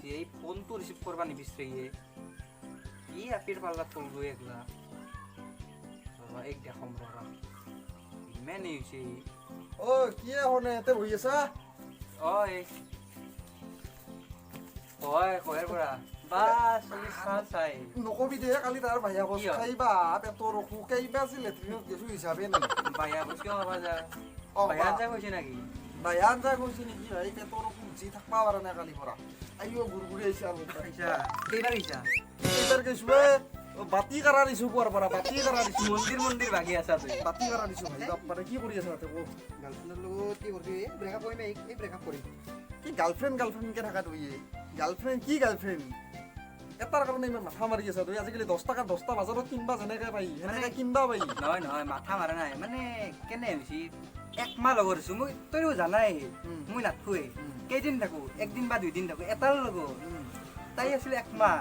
হৈছে, এই ফোনটো ৰিচিভ কৰবা নিবিচাৰে। কি আপিৰ পাল্লাত পৰলো এগলা। ৰবা, এক দেখাম ৰবা, ইমানেই হৈছে। অ, কি শুনে ইয়াতে বহি আছা? অ, এই কয় কয়ৰ পৰা বা চল্লিশ চাল চাই। নকবি দে, কালি তাৰ বাহিৰা কি বস্তু হ'ল? খাইবা পেটৰ অসুখ, কেইবা যি লেট্ৰিনত গেছো হিচাপে নাই। বাহিৰা বস্তু কিয় খাবা যা? অ, বাহিৰা বা। যা কৈছে নেকি? বাহিৰা আঞ্জা কৈছে নেকি ভাই, পেটৰ অসুখ যি থাকবা পৰা নাই কালি পৰা। আইও গুৰগুৰি আহিছে আৰু। খাইছা? কেইবাৰ খাইছা? এইবাৰ গৈছো এ, বাতি কাৰা দিছো, পুৱাৰ পৰা বাতি কাৰা দিছো। মন্দিৰ মন্দিৰ ভাগি আছা তুই। বাতি কাৰা দিছো ভাই, বাপৰে। কি কৰি আছা তাতে ক? গাৰ্লফ্ৰেণ্ডৰ লগত কি কৰিবি, এই ব্ৰেকআপ কৰিম, এই ব্ৰেকআপ কৰিম। কি গাৰ্লফ্ৰেণ্ড গাৰ্লফ্ৰেণ্ডকে থাকা তুই? গাৰ্লফ্ৰেণ্ড কি গাৰ্লফ্ৰেণ্ড, এটাৰ কাৰণে ইমান মাথা মাৰি আছা তুই? আজিকালি 10 টকা 10টা বজাৰত কিনবা যেনেকে পাই সেনেকে কিনবা পাই। নহয় নহয়, মাথা মাৰা নাই। মানে কেনে হৈছে, একমাহ লগৰ হৈছো মই, তইও জানাই। মই নাথকোৱে। কেইদিন থাকো, একদিন বা দুইদিন থাকো এটাৰ লগত। তাই আছিলে একমাহ,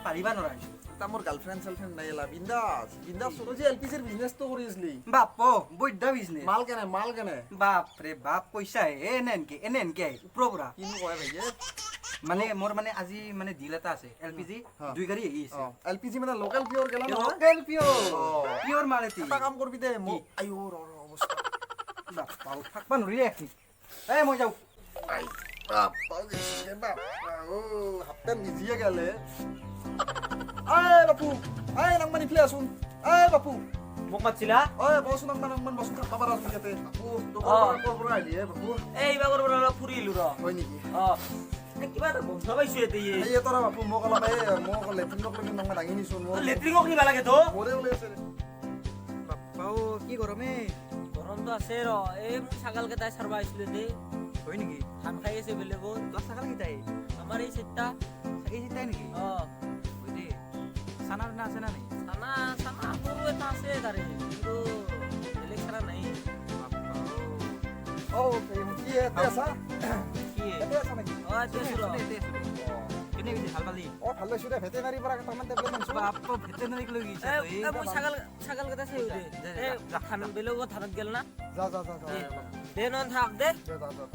পাৰিবা নোৱাৰা হৈছো। এটা মোৰ গাৰ্লফ্ৰেণ্ড চাৰ্লফ্ৰেণ্ড নাই এলা, বিন্দাছ বিন্দাছ। তই যে এল পি জিৰ বিজনেছটো কৰি আছিলি? বাপ অ, বৈদ্য বিজনেছ। মাল কেনে, মাল কেনে? বাপ ৰে বাপ, পইচা হে এনে এনকে এনে এনকে আহে ওপৰৰ পৰা। কিনো কয় ভাইয়ে! মানে মোৰ মানে আজি মানে ডিল এটা আছে, এল পি জি দুই গাড়ী আহি আছে। এল পি জি মানে লোকেল পিয়ৰ গেলা নহয়? লোকেল পিয়ৰ। পিয়ৰ মাল এটি। এটা কাম কৰিবি দে, মোক আইও ৰ ৰ অৱস্থা। বাপ, থাকবা নোৱাৰি একনি। এই মই যাওঁ। I বাপ গেছে বাপ, ও হাফ পেণ্ট ভিজিয়ে গেলে। আই বাপু, I নাংমান ইফালে আছোন। I বাপু। মোক মাতছিলা? ঐ বচোন অকমান, অকমান বচোন, থাকবা পাৰা আছোন ইয়াতে। বাপু, তই ক'ৰ পৰা আহিলি হে বাপু? এই এইবাৰৰ পৰা অলপ ফুৰি আহিলো ৰ। হয় নেকি? অ, এই কিবা এটা গন্ধ পাইছো ইয়াতে। এই তোৰা বাপু, মোক অলপ এই মোক লেট্ৰিনক লাগি নাংমান দাঙি নিছোন মোক। লেট্ৰিনক নিবা লাগে তো? মোৰে ওলাই আছে। বাপ্পাও, কি গৰমে! গৰমটো আছে ৰ। এই মোৰ ছাগাল কেইটাই চাৰবা আহিছিলো দেই। হয় নেকি? ধান খাই আছে বেলেগত। তোৰ ছাগাল কেইটাই? আমাৰ এই চেটটা। এই চিটাই নেকি? অ। হয় দে। চানা টানা আছে না নাই? চানা চানা সৰু এটা আছে তাৰে, কিন্তু বেলেগ চানা নাই। অ, কি ইয়াতে আছা? কি? ইয়াতে আছা নেকি? অ, ইয়াতে আছো ৰ। কেনে গৈছে, ভাল পালি? অ, ভাল পাইছো দে, ভেটেনাৰীৰ পৰা কেইটামান টেবলেট আনিছো। বাপ, ভেটেনাৰীক লৈ গৈছে এই তই? এই মই ছাগাল ছাগাল কেইটা চাই দে। যা, এই যা, ধান বেলেগত ধানত গেল না। যা যা যা যা। দে নন থাক দে। যা যা যা।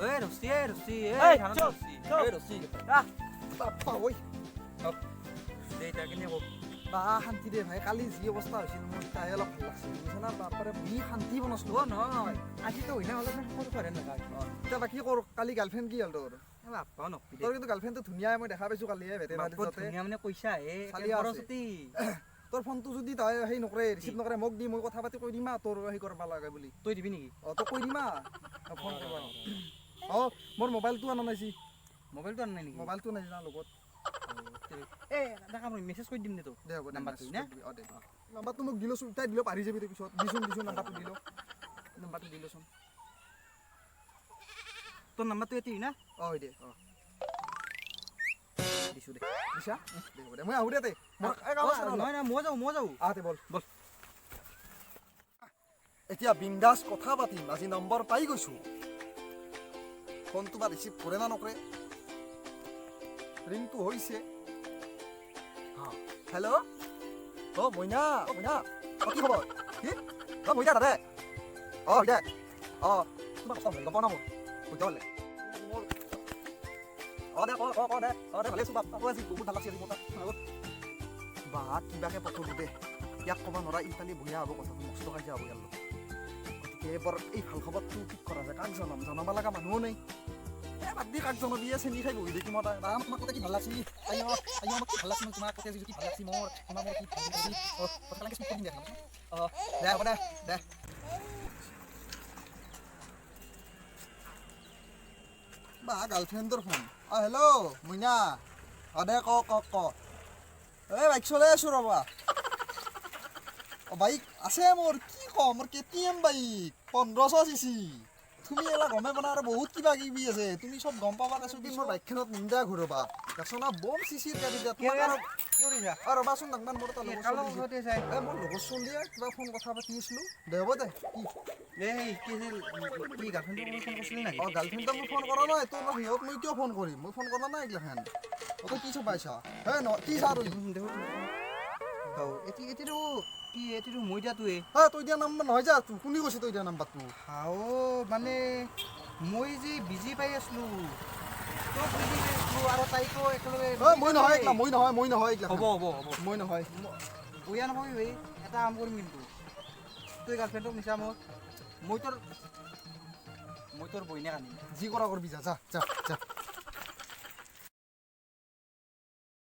এই ৰছী, এই ৰছী, এই, এই ধানত চুপ, ৰছী। চুপ। এই ৰছী। আহ। বাপ্পা ঐ। দে, এতিয়া কেনে কওক? বা শান্তি দে ভাই, কালি যি অৱস্থা হৈছিল মোৰ, তাই অলপ ভাল লাগছে, বুজিছা না? বাপৰে, বি শান্তি বনাইছিলো। অ নহয়, আজিতো হয় না, অলপমান সৰু কৰে নাগা। এতিয়া বাকী কৰ, কালি গাৰ্লফ্ৰেণ্ড কি হ'ল তোৰ? বাপ্পা, নকবি দে। তোৰ কিন্তু গাৰ্লফ্ৰেণ্ডটো ধুনীয়াই, মই দেখা পাইছো কালি ভেটেনাৰীত বাপ্পা, যাওঁতে। ধুনীয়া মানে পইচা হে। চালিয়া আছে। সৰস্বতী। তোৰ ফোনটো যদি তাই সেই নকৰে, ৰিচিভ নকৰে, মোক দি, মই কথা পাতি কৈ দিম তোৰ সেই কৰিব লাগে বুলি। তই দিবি নেকি? অ, তই কৈ দিম ফোন কৰিব। অ, মোৰ মোবাইলটো অনা নাইছি। মোবাইলটো আনা নাই নেকি? মোবাইলটো নাই না লগত। এই এটা কাম কৰিম, মেছেজ কৰি দিম দে তোক। দে, হ'ব দে। নাম্বাৰটো message না? কৰি দিবি। অ দে, নাম্বাৰটো মোক দিলোচোন। তাই দিলেও পাৰি যাবি তই পিছত। দিচোন দিচোন, নাম্বাৰটো দিলো, নাম্বাৰটো দিলোচোন। তোৰ নাম্বাৰটো এইটোৱেই না? অ, হয় দে, অ। দিছো দে। দিছা? দে, হ'ব দে, মই আহো দে তে। মোৰ এই কাম আছে নহয় নহয়, মই যাওঁ, মই যাওঁ। আহ দে, বল। বল। এতিয়া বিন্দাছ কথা পাতিম, আজি নম্বৰ পাই গৈছো। ফোনটো বা ৰিচিভ কৰে না নকৰে। ৰিংটো হৈছে। হেল্ল', অ মইনা, অ মইনা, অ কি খবৰ? কি অ মইনা দাদা, অ দে, অ তোমাক কষ্ট গম পাওঁ না মোৰ বুজিব পাৰলে মোৰ। অ দে, ক ক ক দে, অ দে, ভালে আছো। বাপ, আজি বহুত ভাল লাগছে আজি মোৰ তাত। বা কিবাকে পঠলো দে, ইয়াক ক'ব নোৱাৰা, ইফালে বঢ়িয়া হ'ব কথাটো, মস্ত কাজিয়া হ'ব ইয়াৰ লগত। গতিকে বৰ এই ভাল খবৰটো ঠিক কৰা যায়, কাক জনাম? জনাব লগা মানুহো নাই। এ বাদ দি, কাক জনাবি? এ চেনি খাই বহি থাকিম সদায়। ৰাম, তোমাক কি ভাল লাগছি, আইঅ আইঅ, মোক কি ভাল লাগছি, তোমাক কি ভাল লাগছি মোৰ, তোমাক মোৰ কি ভাল লাগছি। অ কথা লাগে স্মুথ কৰি দিম দে। অ দে, হ'ব দে, দে। বা গাৰ্লফ্ৰেণ্ডৰ ফোন। অ হেল্ল' মইনা, অ দে, ক ক ক। এই বাইক চলাই আছোঁ ৰ'বা। অ বাইক আছে মোৰ, কি কম, মোৰ কেটিএম বাইক 1500 চি চি। তুমি এলা গমে পোৱা আৰু বহুত কিবা কিবি আছে, তুমি চব গম পাবা। দেচোন, মোৰ বাইকখনত নিন্দা ঘূৰবা দেখছ না, বম চি চিৰ গাড়ী দিয়া তোমাক আৰু। কি কৰিছা? অ ৰ'বাচোন ডাংমান, মোৰ এটা লগৰ কাৰ ছোৱালী লগত দিছে। কথা চাই? এই মোৰ লগৰ ছোৱালীয়ে কিবা ফোন কথা পাতি আছিলোঁ। দে, হ'ব দে, কি? এই কি আছিল, কি গাৰ্লফ্ৰেণ্ডক ফোন কৰিছিলি নেকি? অ গাৰ্লফ্ৰেণ্ডক মই ফোন কৰা নাই। তোৰ সিহঁত মই কিয় ফোন কৰিম? মই ফোন কৰা নাই এইগিলাখান। অ তই কি চবাইছা হে ন, কি চা তই? দেখোন, এটিতো কি, এটিতো মই দিয়াটোৱে। হে, তই দিয়া নাম্বাৰ নহয় যা। তোৰ কোনে কৈছে তই দিয়া নাম্বাৰটো? হাও, মানে মই যে বিজি পাই আছিলোঁ। তোক যদি আৰু তাইকো একেলগে। অ, মই নহয় এইগিলা, মই নহয়, মই নহয় এইগিলা। হ'ব হ'ব হ'ব। মই নহয়। বয়া নকবি ভাই, এটা কাম কৰিম কিন্তু, তই গাৰ্লফ্ৰেণ্ডক নিচা মোৰ, মই তোৰ বইনাক আনিম। যি কৰা কৰবি, যা যা যা যা।